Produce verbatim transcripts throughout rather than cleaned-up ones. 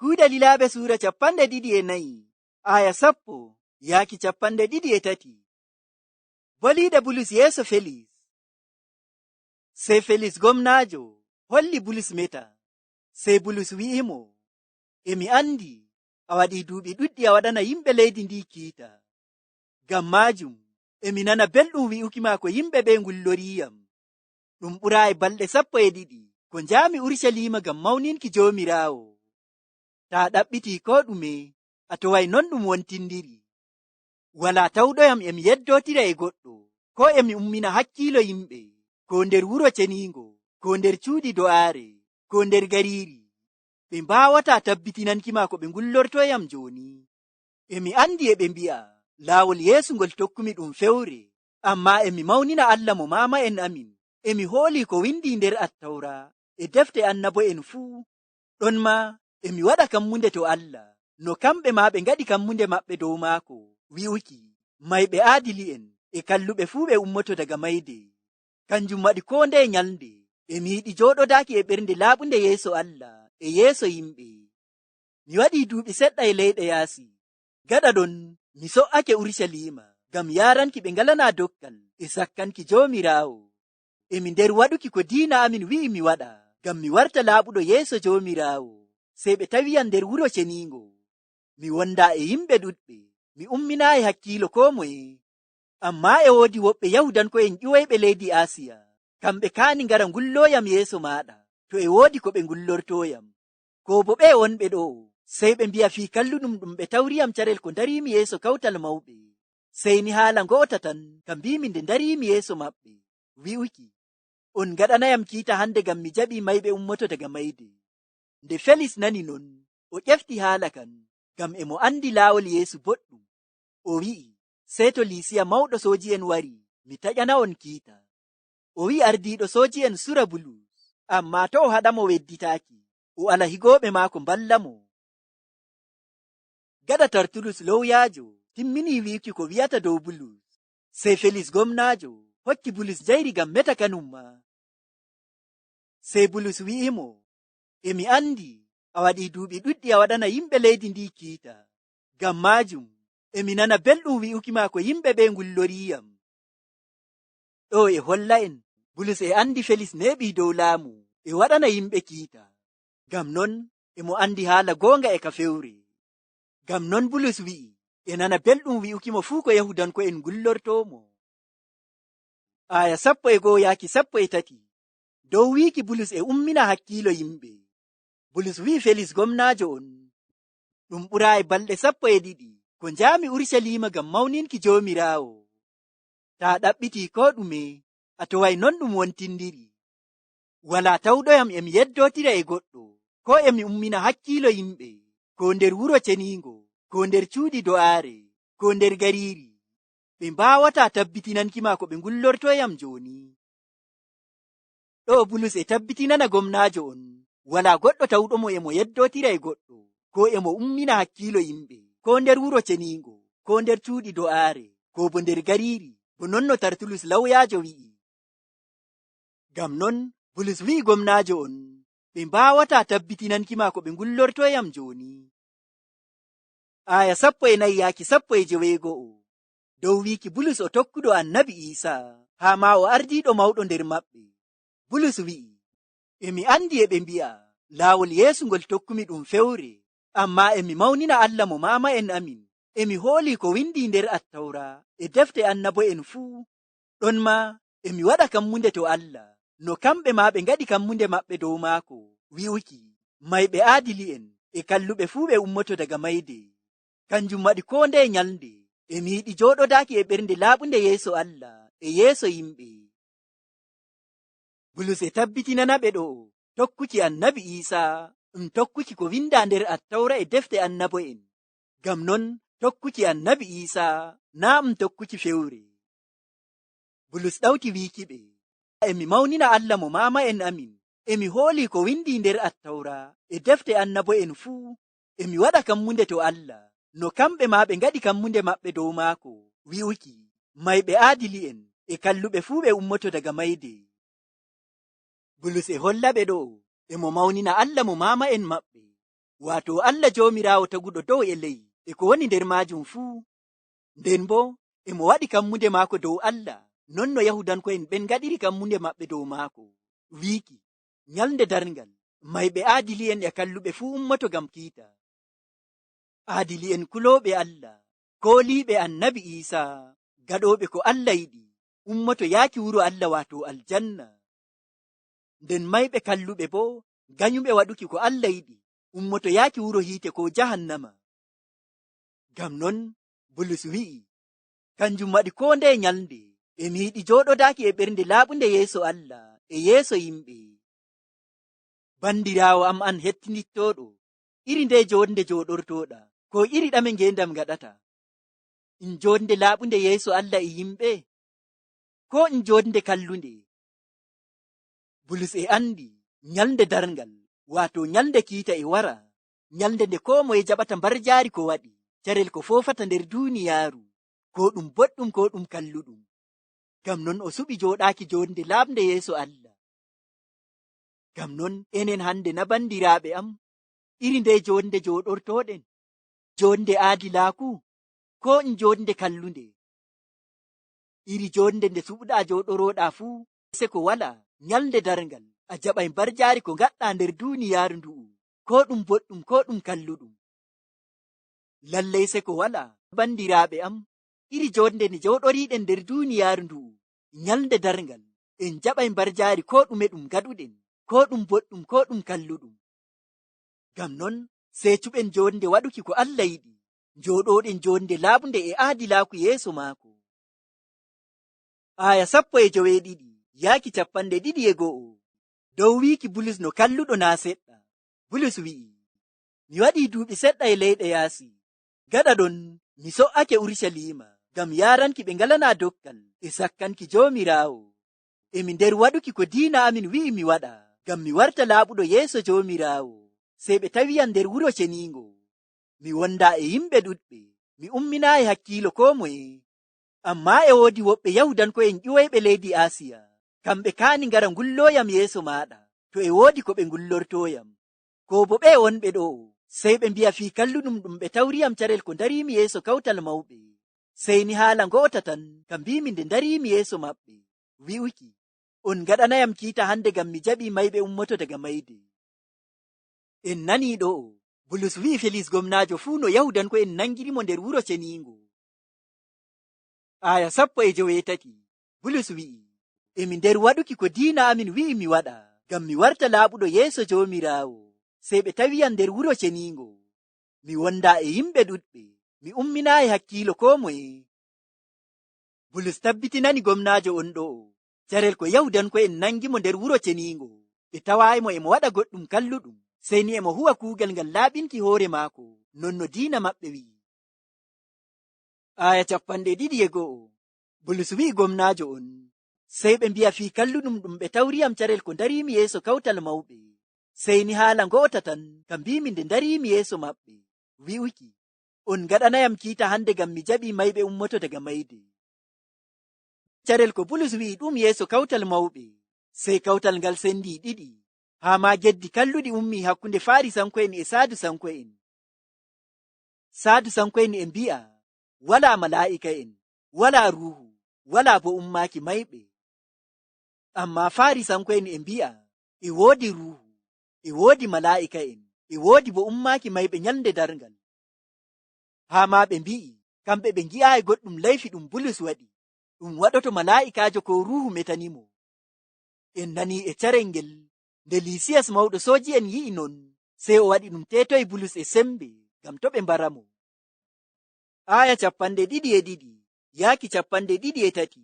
Kuuɗe Lilaaɓe suura capanɗe ɗiɗi e nayi, aaya sappo yaaki capanɗe ɗiɗi e tati. Boliiɗe Bulus yeeso Felis. Sey Felis gomnaajo holli Bulus meta. Sey Bulus wi'i mo, "E mi anndi a waɗii duuɓi ɗuɗɗi a waɗana yimɓe leydi ndii kiita. Ngam maajum, e mi nana belɗum wi'uki ma ko yimɓe ɓe ngullorii yam. Ɗum ɓuraa e balɗe sappo e ɗiɗi ko njaami Urucaliima ngam mawninki Joomiraawo. Taa ɗaɓɓitii koo ɗume, a toway non ɗum wontindiri. Walaa tawɗo yam e mi yeddootira e goɗɗo, koo e mi ummina hakkiilo yimɓe, koo nder wuro ceniingo, koo nder cuuɗi do'aare, koo nder gariiri. Ɓe mbaawataa tabbitinanki ma ko ɓe ngullortoo yam jooni. E mi anndi e ɓe mbi'a, laawol Yeesu ngol tokkumi ɗum fewre, ammaa e mi mawnina Allah mo maama'en amin. E mi hoolii ko windii nder Attawra e defte annabo'en fuu. Ɗon maa, e mi waɗa kammunde to Allah, no kamɓe maa ɓe ngaɗi kammunde maɓɓe dow maako, wi'uki, mayɓe aadili'en e kalluɓe fuu ɓe ummoto daga mayde. Kanjum waɗi koo ndeye nyalnde, e mi yiɗi jooɗodaaki e ɓernde laaɓunde yeeso Allah e yeeso yimɓe. Mi waɗii duuɓi seɗɗa e leyɗe yaasi. Gaɗa ɗon, mi so'ake Urucaliima ngam yaaranki ɓe ngalanaa dokkal e sakkanki Joomiraawo. E mi nder waɗuki ko diina amin wi'i mi waɗa, ngam mi warta laaɓuɗo yeeso Joomiraawo. Sey ɓe tawiyam nder wuro ceniingo. Mi wondaa e yimɓe ɗuɗɓe, mi umminaayi hakkiilo koo moye. Ammaa e woodi woɓɓe Yahuudanko'en ƴiwoyɓe leydi Aasiya. Kamɓe kaani ngara ngullooyam yeeso maaɗa, to e woodi ko ɓe ngullortooyam. Koo bo ɓe wonɓe ɗo'o, sey ɓe mbi'a fii kalluɗum ɗum ɓe tawriyam carel ko ndariimi yeeso kawtal mawɓe. Sey ni haala ngo'ota tan ka mbiimi nde ndariimi yeeso maɓɓe, wi'uki, on ngaɗanayam kiita hande ngam mi jaɓii mayɓe ummoto daga mayde. Nde Felis nani non, o ƴefti haala kan, ngam e mo anndi laawol Yeesu boɗɗum. O wi'i, sey to Liisiya mawɗo sooji'en wari, mi taƴana on kiita. O wi'i ardiiɗo sooji'en sura Bulus, ammaa to o haɗa mo wedditaaki, o ala higooɓe maako mballa mo. Gaɗa Tartulus lowyaajo timminii wi'uki ko wi'ata dow Bulus, sey Felis gomnaajo hokki Bulus njayri ngam meta kanum maa. Sey Bulus wi'i mo, e mi anndi a waɗii duuɓi ɗuɗɗi a waɗana yimɓe leydi ndii kiita. Ngam maajum, e mi nana belɗum wi'uki ma ko yimɓe ɓe ngullorii yam. Ɗo e holla en, Bulus e anndi Felis neeɓii dow laamu, e waɗana yimɓe kiita. Ngam non, e mo anndi haala goonga e ka fewre. Ngam non Bulus wi'i, e nana belɗum wi'uki mo fuu ko Yahuudanko'en ngullortoo mo. Aaya sappo e go'o yaaki sappo e tati. Dow wi'uki Bulus e ummina hakkiilo yimɓe. Bulus wi'i Felis gomnaajo on, ɗum ɓuraa e balɗe sappo e ɗiɗi ko njaami Urucaliima ngam mawninki Joomiraawo. Taa ɗaɓɓitii koo ɗume, a toway non ɗum wontindiri. Walaa tawɗoyam e mi yeddootira e goɗɗo, koo e mi ummina hakkiilo yimɓe, koo nder wuro ceniingo, koo nder cuuɗi do'aare, koo nder gariiri. Ɓe mbaawataa tabbitinanki ma ko ɓe ngullortoyam jooni. Ɗo Bulus e tabbitinana gomnaajo on, walaa goɗɗo tawɗo mo e mo yeddootira e goɗɗo, koo e mo ummina hakkiilo yimɓe, koo nder wuro ceniingo, koo nder cuuɗi do'aare, koo bo nder gariiri, bo non no Tartulus lawyaajo wi'i. Ngam non, Bulus wi'i gomnaajo on, ɓe mbaawataa tabbitinanki ma ko ɓe ngullortoyam jooni. Aaya sappo e nayi yaaki sappo e joweego'o. Dow wiiki Bulus o tokkuɗo Annabi Iisaa, haa maa o ardiiɗo mawɗo nder maɓɓe. Bulus wi'i, e mi anndi e ɓe mbi'a, laawol Yeesu ngol tokkumi ɗum fewre, ammaa e mi mawnina Allah mo maama'en amin. E mi hoolii ko windii nder Attawra e defte annabo'en fuu. Ɗon maa, e mi waɗa kammunde to Allah, no kamɓe maa ɓe ngaɗi kammunde maɓɓe dow maako, wi'uki, mayɓe aadili'en e kalluɓe fuu ɓe ummoto daga mayde. Kanjum waɗi koo ndeye nyalnde, e mi yiɗi jooɗodaaki e ɓernde laaɓunde yeeso Allah e yeeso yimɓe. Bulus e tabbitinana ɓe ɗo'o, tokkuki Annabi Iisaa, ɗum tokkuki ko windaa nder Attawra e defte annabo'en. Ngam non, tokkuki Annabi Iisaa, naa ɗum tokkuki fewre. Bulus ɗawti wiiki ɓe, e mi mawnina Allah mo maama'en amin, e mi hoolii ko windii nder Attawra e defte annabo'en fuu, e mi waɗa kammunde to Allah, no kamɓe maa ɓe ngaɗi kammunde maɓɓe dow maako, wi'uki, mayɓe aadili'en e kalluɓe fuu ɓe ummoto daga mayde. Bulus e holla ɓe ɗo'o, e mo mawnina Allah mo maama'en maɓɓe. waato Allah Joomiraawo taguɗo dow e ley e ko woni nder maajum fuu. Nden boo, e mo waɗi kammunde maako dow Allah, non no Yahuudanko'en ɓen ngaɗiri kammunde maɓɓe dow maako, wiiki, "Nyalnde darngal, mayɓe aadili'en e kalluɓe fuu ummoto ngam kiita." Aadili'en kulooɓe Allah, kooliiɓe Annabi Iisa, gaɗooɓe ko Allah yiɗi, ummoto yaaki wuro Allah, waato aljanna. Nden mayɓe kalluɓe boo, ganyuɓe waɗuki ko Allah yiɗi, ummoto yaaki wuro hiite koo jahannama. Ngam non, Bulus wi'i, "Kanjum waɗi koo ndeye nyalnde, e mi yiɗi jooɗodaaki e ɓernde laaɓunde yeeso Allah e yeeso yimɓe." Bandiraawo am an hettinittooɗo, iri ndeye joonde jooɗortooɗa, koo iri ɗame ngeendam ngaɗata? In joonde laaɓunde yeeso Allah e yimɓe? Koo in joonde kallunde? Bulus e andi nyalnde darngal, waato nyalnde kiita e wara, nyalnde nde koo moye jaɓata mbarjaari ko waɗi, carel ko foofata nder duuniyaaru, koo ɗum boɗɗum, koo ɗum kalluɗum. Ngam non o suɓi jooɗaaki joonde laaɓnde yeeso Allah. Ngam non, enen hande na, bandiraaɓe am, iri ndeye joonde jooɗortooɗen? Joonde aadilaaku, koo in joonde kallunde? Iri joonde nde suɓuɗaa jooɗorooɗaa fuu, seko walaa, nyalnde darngal, a jaɓay mbarjaari ko ngaɗɗaa nder duuniyaaru ndu'u, koo ɗum boɗɗum, koo ɗum kalluɗum. Lallay seko walaa, bandiraaɓe am, iri joonde nde jooɗoriiɗen nder duuniyaaru ndu'u, nyalnde darngal, en jaɓay mbarjaari koo ɗume ɗum ngaɗuɗen, koo ɗum boɗɗum, koo ɗum kalluɗum. Ngam non, sey cuɓen joonde waɗuki ko Allah yiɗi, njooɗooɗen joonde laaɓnde e aadilaaku yeeso maako. Aaya sappo e joweeɗiɗi yaaki capanɗe ɗiɗi e go'o. Dow wiiki Bulus no kalluɗo naa' seɗɗa, Bulus wi'i, "Mi waɗii duuɓi seɗɗa e leyɗe yaasi. Gaɗa ɗon, mi so'ake Urucaliima ngam yaaranki ɓe ngalanaa dokkal e sakkanki Joomiraawo. E mi nder waɗuki ko diina amin wi'i mi waɗa, ngam mi warta laaɓuɗo yeeso Joomiraawo, sey ɓe tawiyam nder wuro ceniingo. Mi wondaa e yimɓe ɗuɗɓe, mi umminaayi hakkiilo koo moye. Ammaa e woodi woɓɓe Yahuudanko'en ƴiwoyɓe leydi Aasiya, kamɓe kaani ngara ngullooyam yeeso maaɗa, to e woodi ko ɓe ngullortooyam. Koo bo ɓe'e wonɓe ɗo'o, sey ɓe mbi'a fii kalluɗum ɗum ɓe tawriyam carel ko ndariimi yeeso kawtal mawɓe. Sey ni haala ngo'ota tan ka mbiimi nde ndariimi yeeso maɓɓe, wi'uki, 'On ngaɗanayam kiita hande ngam mi jaɓii mayɓe ummoto daga mayde.'" En nanii ɗo'o, Bulus wi'i Felis gomnaajo fuu no Yahuudanko'en nangirimo nder wuro ceniingo. Aaya sappo e joweetati, Bulus wi'i, "E mi nder waɗuki ko diina amin wi'i mi waɗa, ngam mi warta laaɓuɗo yeeso Joomiraawo, sey ɓe tawiyam nder wuro ceniingo. Mi wondaa e yimɓe ɗuɗɓe, mi umminaayi hakkiilo koo moye." Bulus tabbitinani gomnaajo on ɗo'o, carel ko Yahuudanko'en nangimo nder wuro ceniingo, ɓe tawaayimo e mo waɗa goɗɗum kalluɗum, sey ni e mo huwa kuugal ngal laaɓinki hoore maako, non no diina maɓɓe wi'i. Aaya capanɗe ɗiɗi e go'o. Bulus wi'i gomnaajo on, "Sey ɓe mbi'a fii kalluɗum ɗum ɓe tawriyam carel ko ndariimi yeeso kawtal mawɓe. Sey ni haala ngo'ota tan ka mbiimi nde ndariimi yeeso maɓɓe, wi'uki, 'On ngaɗanayam kiita hande ngam mi jaɓii mayɓe ummoto daga mayde.'" Carel ko Bulus wi'i ɗum yeeso kawtal mawɓe, sey kawtal ngal sendi ɗiɗi, haa maa geddi kalluɗi ummii hakkunde Faarisanko'en e Saadusanko'en. Saadusanko'en e mbi'a walaa malaa'ika'en, walaa ruuhu, walaa bo ummaaki mayɓe. Ammaa Faarisanko'en e mbi'a e woodi ruuhu, e woodi malaa'ika'en, e woodi bo ummaaki mayɓe nyalnde darngal. Haa maa ɓe mbi'i kamɓe ɓe ngi'aayi goɗɗum layfi ɗum Bulus waɗi, ɗum waɗoto malaa'ikaajo koo ruuhu metanimo. En nanii e carel ngel, nde Lisiyas mawɗo sooji'en yi'i non, sey o waɗi ɗum teetoyi Bulus e sembe, ngam to' ɓe mbaramo. Aaya capanɗe ɗiɗi e ɗiɗi yaaki capanɗe ɗiɗi e tati.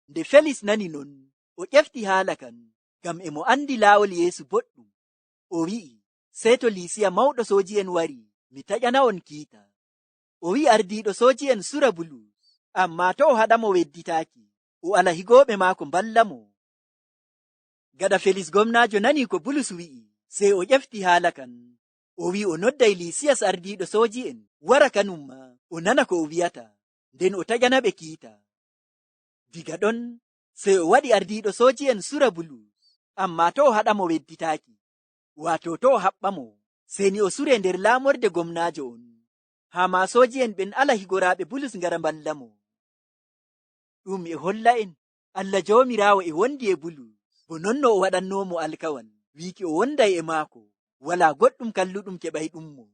Nde Felis nani non, o ƴefti haala kan, ngam e mo andi laawol Yeesu boɗɗum. O wi'i, "Sey to Lisiya mawɗo sooji'en wari, mi taƴana'on kiita." O wi'i ardiiɗo sooji'en sura Bulus, ammaa to' o haɗamo wedditaaki, o ala higooɓe maako mballamo. Gaɗa Felis gomnaajo nani ko Bulus wi'i, sey o ƴefti haala kan. O wi'i o nodday Lisiyas ardiiɗo sooji'en, wara kanum maa, o nana ko o wi'ata, nden o taƴanaɓe kiita. Diga ɗon, sey o waɗi ardiiɗo sooji'en sura Bulus, ammaa to' o haɗamo wedditaaki, waato to' o haɓɓamo. Seni o suree nder laamorde gomnaajo on. Haa maa sooji'en ɓen ala higoraaɓe Bulus ngara mballa mo. Ɗum e holla en, Allah Joomiraawo e wondi e Bulus, bo non no o waɗannoo mo alkawal, wiiki o wonday e maako, walaa goɗɗum kalluɗum keɓayɗum mo.